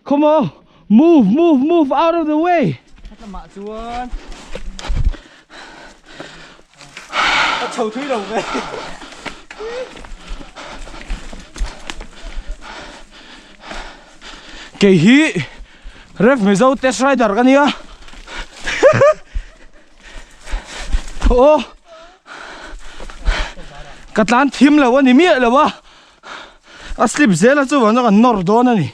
Come on move move move out of the way. Lamah chuan a chho thui lo ve. Kei hi Rev Mizo test rider ka nia. Aw ka tlan thim lo a ni miah lo a. A slip zel a chuan kan nawr dawn a ni.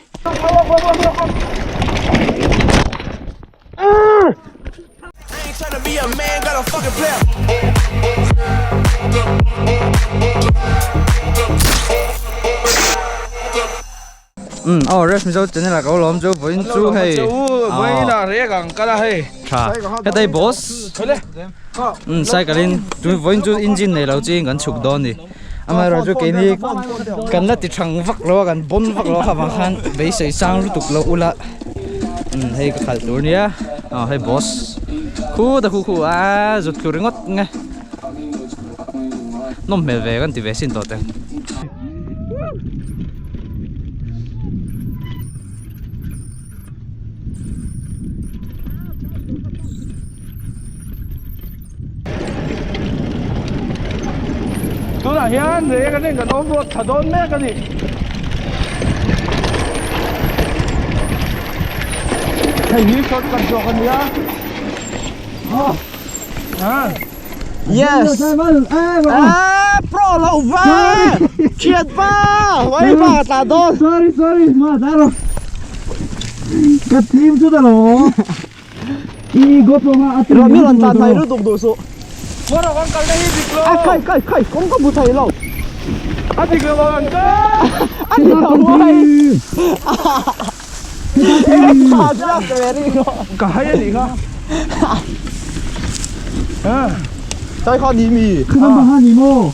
Um aw Rev Mizo channel ah ka lo lawm chu vawiin chu hei vawiin ah rek ang kal a hei tha hetai boss um cycle in vawiin chu engine nei lo chiin kan chhuk dawn a ni amaherawhchu keini kan la ti thang vak lo a kan bawn vak lo a kha vang khan beisei sang lutuk lo ula um hei ka khalh tur nia aw hei boss khu ta khu khu a zut thlu ringawt nge nawm hmel ve kan ti ve sin tawh te. Tunah hian reng anin kan awm ruat tha dawn mek a ni. Hei hi shortcut zawk a nia. Yes. Ah, pro lo va. Thiat va. Vai va tla dawn. Sorry sorry ma daro. Ka team chu ta lo. I go pro nga Rồi mi ron tlan thai lutuk duh suh. Moro kan kal na hi dik lo. A khai khai khai kawng ka bu thei lo. A dik lo ang ka. A dik lo mai. Tha chu ka ve ri lo. Ka hai a nih kha. Sai kha ni mi.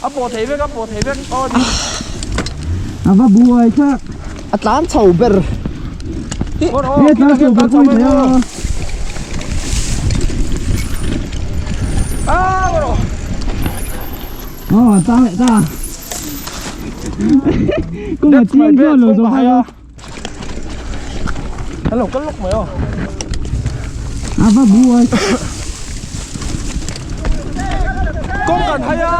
A pawh thei vek a pawh thei vek. Aw ni. A va buai thlak. A tlan chho ber. He tlan chho ber pui thei a. Aw a tang leh ta. Kawng a chiang chuan lo zawh kha. Hello kal lawk mai aw. A va buai. Kawng kan hai a.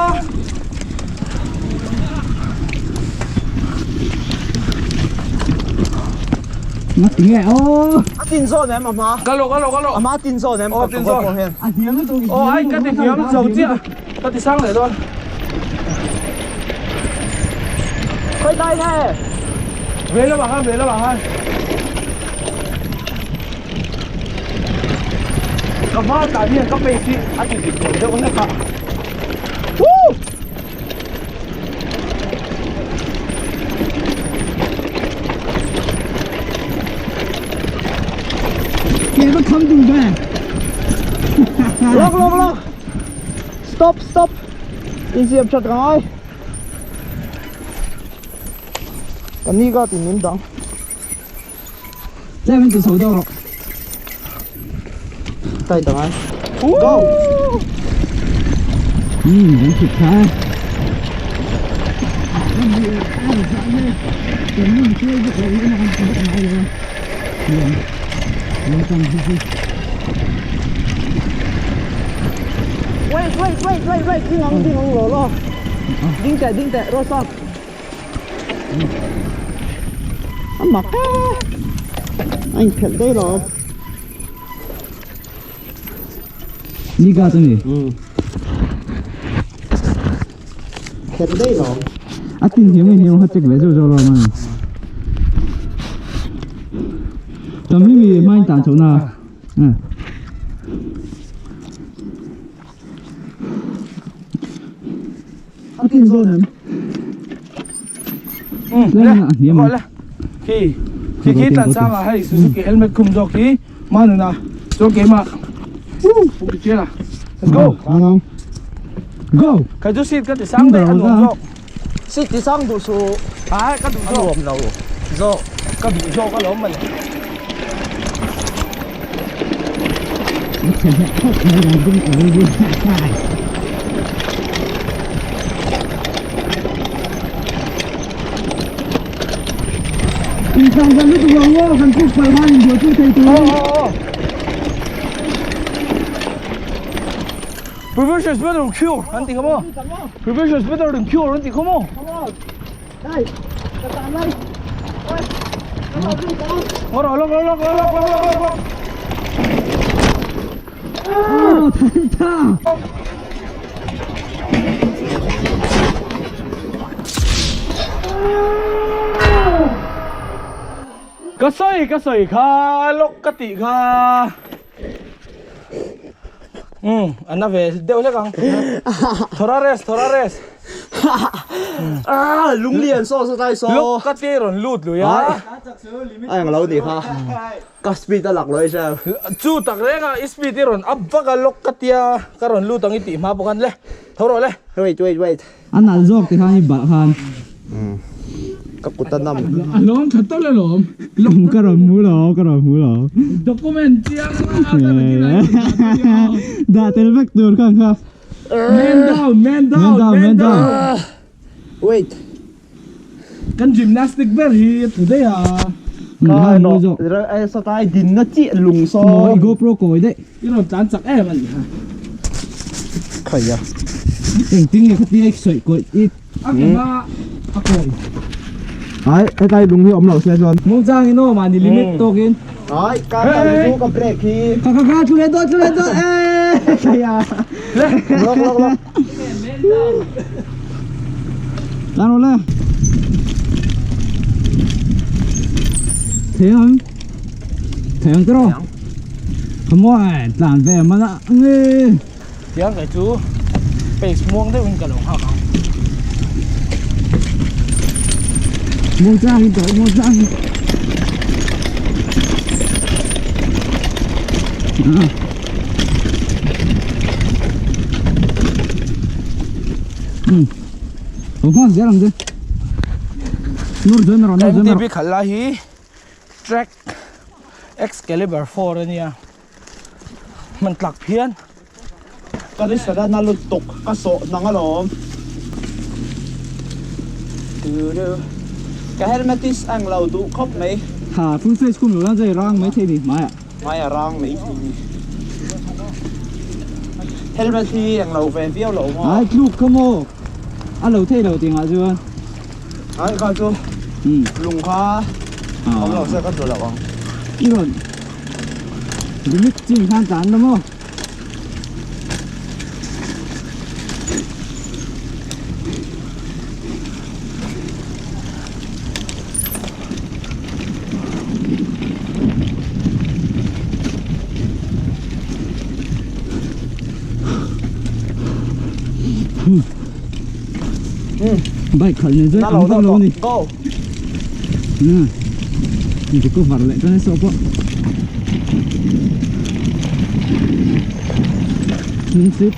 Ngati nge aw. A tin zawn em a hma. Kal rawh kal rawh kal rawh. A hma tin zawn em. Aw tin zawn. A hniam lutuk. Aw ai ka ti hniam zo chiah. Ka ti sang leh dawn. Khawi tlai nge. Ve lamah khan ve lamah khan. Ka hma tah hian ka pace hi a ti dik lo deuh hlek a. Woo! Ke va kham duh ve. Lawk lawk lawk. Stop stop. Insiam that ka ngai. Ka ni ka tin min dang. Tlem in ti chho deuh rawh. Tai ta ngai. Go. Kan thut tha e. Wait wait wait wait wait ding ang ding ang lo lo. Ding teh ding teh ro stop. A mak a. A inphelh daih lo. Ni ka chu ni. Phelh daih lo. A tin hiam nge hiam kha check ve zeuh zeuh lo man. Tam hi mi hmain tan chho na. A tin zawn em? Le khaw le khi khi khi tlan sang ah hei Suzuki helmet khum zawk hi manuna chuan keimah puk ti chial a let's go Go kha chu seat ka ti sang daih a nuam zawk seat ti sang duh suh ai ka duh zawk a nuam lo zawk ka duh zawk alawm mawle. puk palh khan inbuaipui thei turin. Prevention is better than cure an ti kha maw? Prevention is better than cure an ti kha maw? Ngawr lawk lawk lawk lawk lawk lawk lawk. Aw than tha. Ka sawi ka sawi kha lawk ka tih kha. Um a na ve deuh hlek ang thawra rest thawra rest ah lunglian saw saw tai saw luk ka te rawn lut lui a a eng lo nih kha ka speed a lak lo i hre chu tak reng a i speed i rawn up vak a luk ka tia ka rawn lut ang i tih hma bawk an le tho rawh le wait wait wait A nalh zawk ti khan i balh khan. Ka kut a nam. A lawm tha tawlh alawm. Lawm ka rawn hmu lo, ka rawn hmu lo. Document chiang a ka rawn ti lai. Dah tel vek tur khan kha. Man down, man down, man down, man down. Wait. Kan gymnastic ber hi a tlu daih a. Ka no, satai dinna chiah lung saw. Maw i GoPro kawi daih. I rawn tlan chak em a nih kha. Khaia. Engtin nge khatia i sawi kawi i. A ke hma a kawi. Ai, hetlai lung hi awm lo se chuan. Muangchang in aw mahni limit tawkin. Ai, ka kal chu ka brake hi. Ka ka ka tlu leh dawn tlu leh dawn eee khaia. Lawk lawk lawk. Tlan rawh le. Thei ang. Thei ang tiraw. Come on, tlan ve man a nge. Tiang kai chu pace muang deuhin ka lo nghak ang. Muang chang in tawh, muang chang in. Ah. Hmm. Ho hman zel ang che. Nur zan rawh, nur zan rawh. MTB khalh lai hi track Excalibur 4 ania. Hman tlak phian. Ka ri sara na lut tuk ka sawh nang alawm. Ka helmet hi ang lo duh khawp mai. Ha, full face khum lo lan zai rang mai thei ni hmaiah. Hmaiah rang mai thei ni. Helmet hi ang lo ve viau lo maw? Ai tluk kha maw? A lo thei lo tih ngah chuan. Ai kha chu lung kha awm lo se ka tlu lo ang. I rawn limit chin khan tlan la maw? Bike khalh nen chuan ang vak lo a ni. Recover leh tan saw pawh. Hnung slip.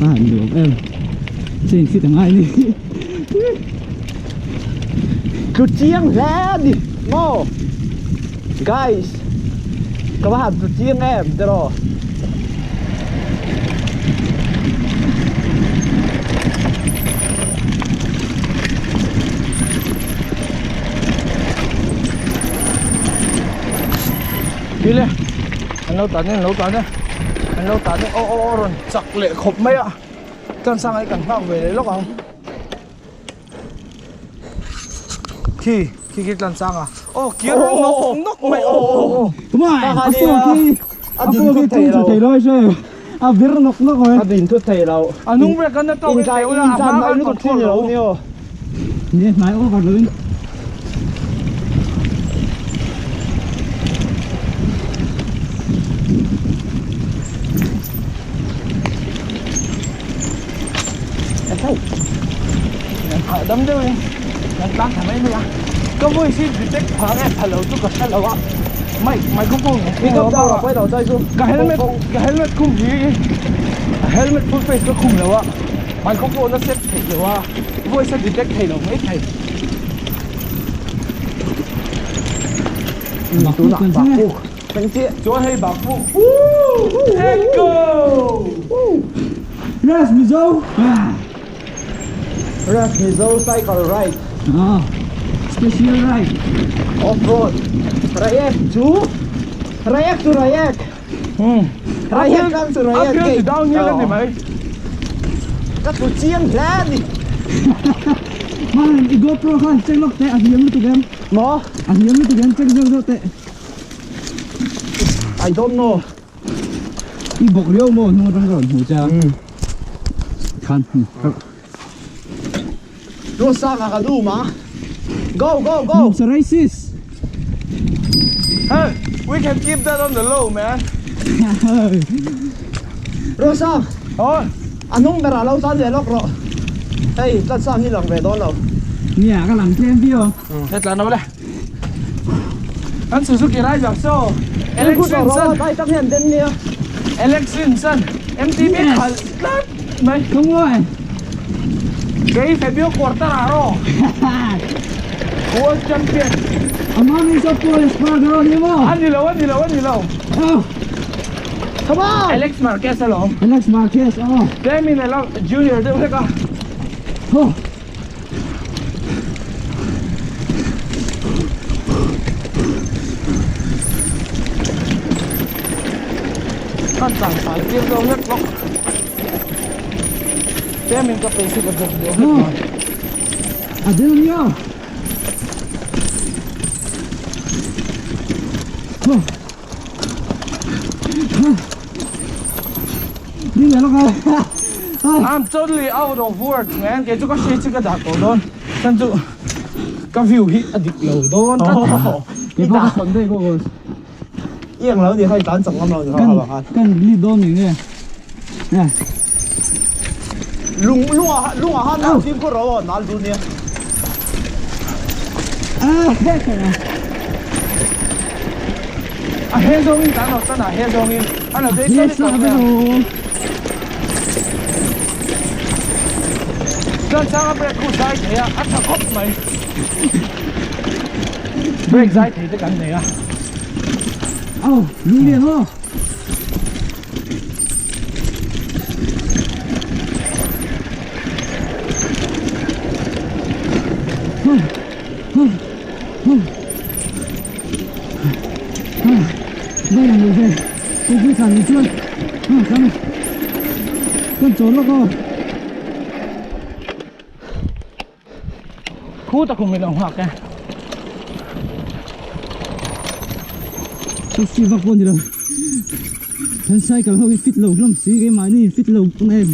A han nuam em. Chain fit a ngai ni. Tlu chiang hle a ni maw guys ka va han tlu chiang em tiraw. Đi le an lo tan e an lo tan e an lo tan e aw aw aw rawn chak leh khawp mai a chuan sang ai kan nghak ve leh lawk ang khi khi khi tlan sang a aw kir rawng nawk nawk mai aw aw aw Come on a phone khi a phone khi tung thut thei lo ai hre a vir nawk nawk mai a din thut thei lo a hnung brake an na tawk e teu la a hma khan control lo Ni hnai over lo in. Hahdam deuh in kan tlang thla mai mai a ka voice hi detect pha nge pha lo chu ka hre lo a mic microphone ka khum lo a ka helmet ka helmet khum hi helmet full face ka khum lo a microphone a set theih lo a voice a detect thei lo mai thei. Tunah bakpuk thleng chiah. Chuan hei bakpuk Echo! Yes Mizo! Ref Mizo cycle ride. Ah, special ride. Off road. Reiek chu Reiek chu Reiek. Hmm. Reiek tlang chu Reiek. Uphill to downhill ani mai. Ka tlu chiang hle ani. Man, i GoPro khan check lawk teh a hniam lutuk em? Maw? A hniam lutuk em check zeuh zeuh teh. I don't know. I bawk riau maw hnung atang ka rawn hmu che a. Khan. Rosanga ka dum a. Go go go. It's a racist. Hey, we can keep that on the low, man. Rosang. Oh. A hnung berah lo tan ve lawk rawh. Hei, tlansang hi lang ve dawn lo. Nia, ka lang tlem viau. Hetla no le. An Suzuki rider so Alex Rinson. Ai tak hian den nia. Alex Rinson MTB khal tlat mai. Không rồi. Kei Fabio Quartararo. World champion. Amami so Pol Espargaro ni mo. Ani lo, ani lo, ani lo. Oh. Come on. Alex Marquez alawm. Alex Marquez, oh. Tlemin alo junior deuh hlek a. Oh. Kan tlan fai tir deuh hlek bawk. Tlemin ka peisi ka bawk deuh hlek mai. A dil nia. Oh. Dil leh lawk a. I'm totally out of words man kei chu ka hriat chu ka dah tawh dawn chuan chu ka view hi a dik lo dawn tlat Kei pawh ka thawn daih bawk aw. I ang lo ni kha i tlan chak ngam lo ni kha bang khan. Kan lead dawn ni nge. Lung lung ah lung ah khan nal fimkhur ro aw nal dun nia. A he zawngin tan lo tan a he zawngin a lo dei tlat tawh mai a. Chuan changa brake khu zai thei a a tha khawp mai. Brake zai thei te kan nei a. Aw lung lian aw. Khu ta khum min lo nghak e. Taxi vak pawh a ni lo. Kan cycle ho hi fit lo hlawm si keimahni in fit lo bawk em.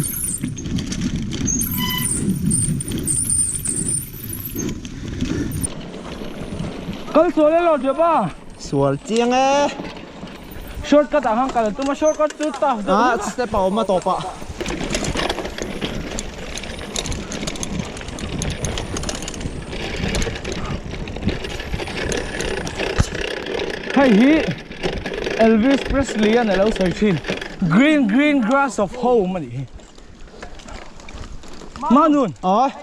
Kal sual e lo tih pa. Sual chiang e. Shortcut ah khan kal a tum a shortcut chu tough deuh Ah step a awm a tawp ah. Hei hi Elvis Presley a ni lo sawi thin Green green grass of home a nih hi. Manun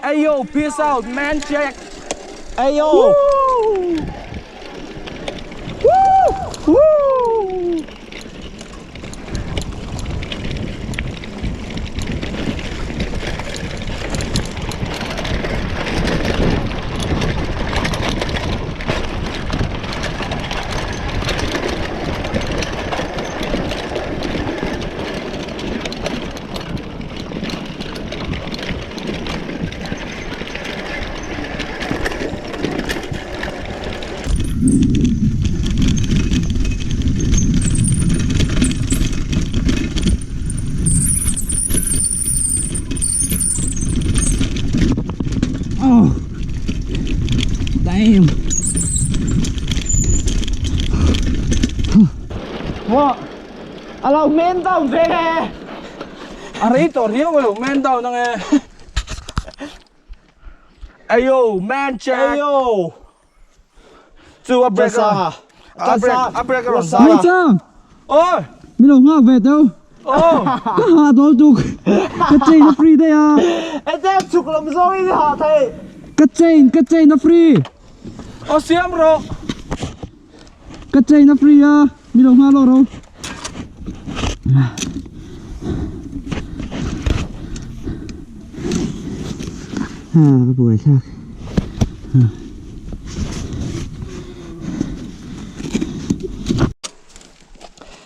Ayo peace out man check. Ayo. Oh. Damn. Maw. A lo man down ve nge. A rei tawh riau a lo man down ang e. Ayo man check. Ayo. Chu a break a. A break a break a rawn Mai chang. Oi. Mi lo nghak ve teu. Oh. Ka ha dawl tuk. Ka chain a free daih a. Ete chuk lam zawng in ha thei. Ka chain ka chain a free. Aw siam rawh. Ka chain a free a mi lo nghal lawk ro. Ha ka buai thlak.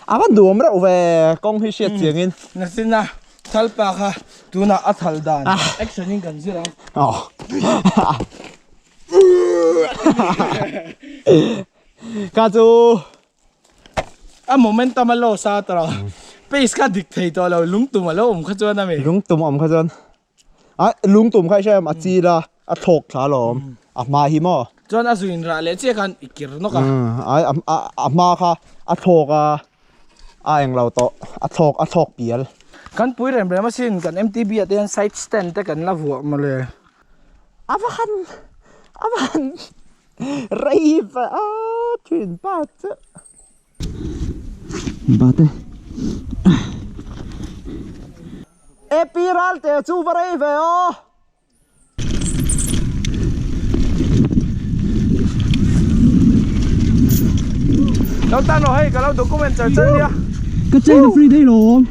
A va nuam reuh ve kawng hi hriat chiang in. Nasina thal pa kha tunah a thal dan action in kan zir ang. Ka chu A momentum a loss a tawh pace kha dik thei tawh lo lungtum a lo awm kha chuan a mi. Lungtum a awm kha chuan a lungtum kha i hre em a chil a a thlawk thla alawm a hma hi maw. Chuan a zuin rah leh chiah khan i kir nawk a. A hma kha a thlawk a a englo tawh a thlawk a thlawk pial. Kan pui rem rem asin kan MTB ah te hian side stand te kan la vuah mawle. A va han a va han Rei va a thin pa chu. Bate. E pi ral te chu va rei ve aw. Lo tan rawh hei ka lo document char char nia. Ka chain a free thei lo awm.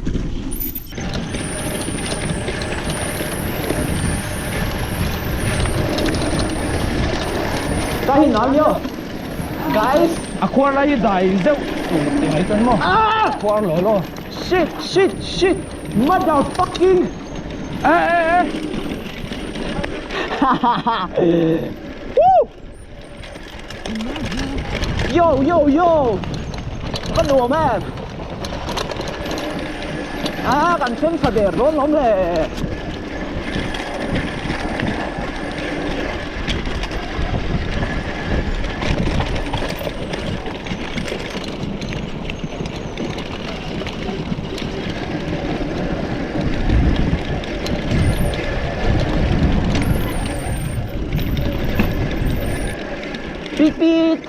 Ka hi nuam yo guys. A khuar lai hi dai deuh tur ti mai chuan maw a khuar lo lo. Shit shit shit motherfucking e e e. Woo! Yo yo yo ka nuam em a kan thleng tha der dawn lawm le Pit pit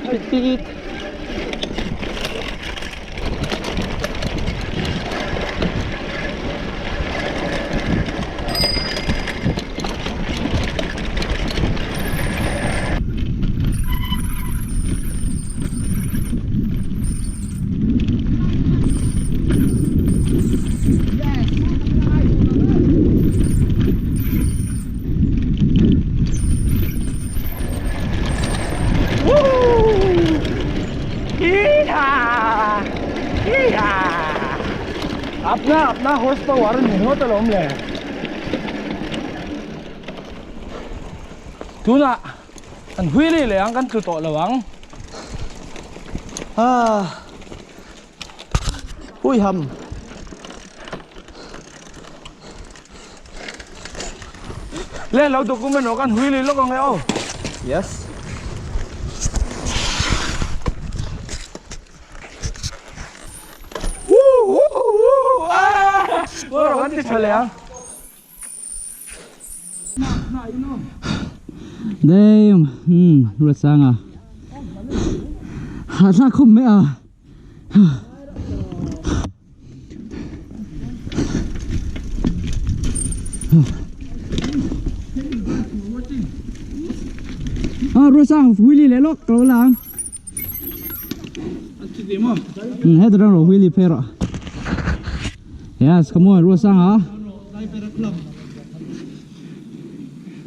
Pit pit Apna apna horse power ni ngawt alawm le. Tunah Kan hui leh leh ang kan tlu tawh lo ang. Ah. Hui ham. Le lo document rawh kan hui leh lawk ang e aw. Yes. Woo woo woo ah. Rawh kan ti tha leh ang. Damn, Ruatsanga. Hahthlak khawp mai a. Ah, Ruatsang, wheelie leh lawk ka lo la ang. Heta ram rawh wheelie phei rawh. Yes, come on, Ruatsanga.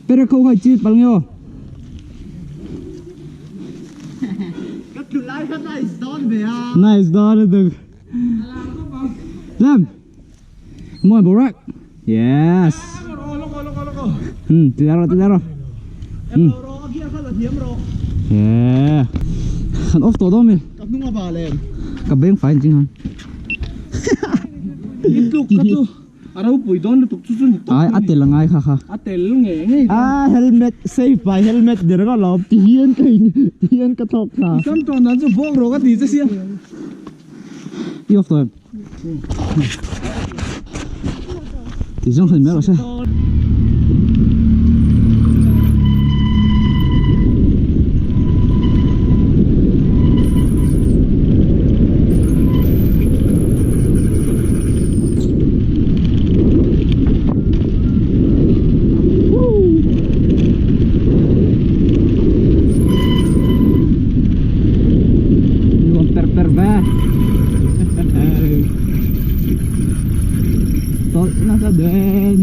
Pera kho khai chit pal nge aw. Nice dawn lutuk. Lam. Come on, Borak. Yes. Ti rawh, ti rawh. Yeah. Kan off tawh dawn mi. Ka hnung a bal em. Ka beng fai ching han. Tluk ka chu. A ropui dawn lutuk chu chu ni tawp. Ai a tel angai kha kha. A tel nge ngei dawn. A helmet save by helmet ni ringawt lo ti hian ka in ti hian ka thlawk thla. I kam tawn dan chu bawk rawh ka ti che sia. I off tawh em? Ti zawng khan mai rawh se. Nuam per per ve. Tawlh nasa den.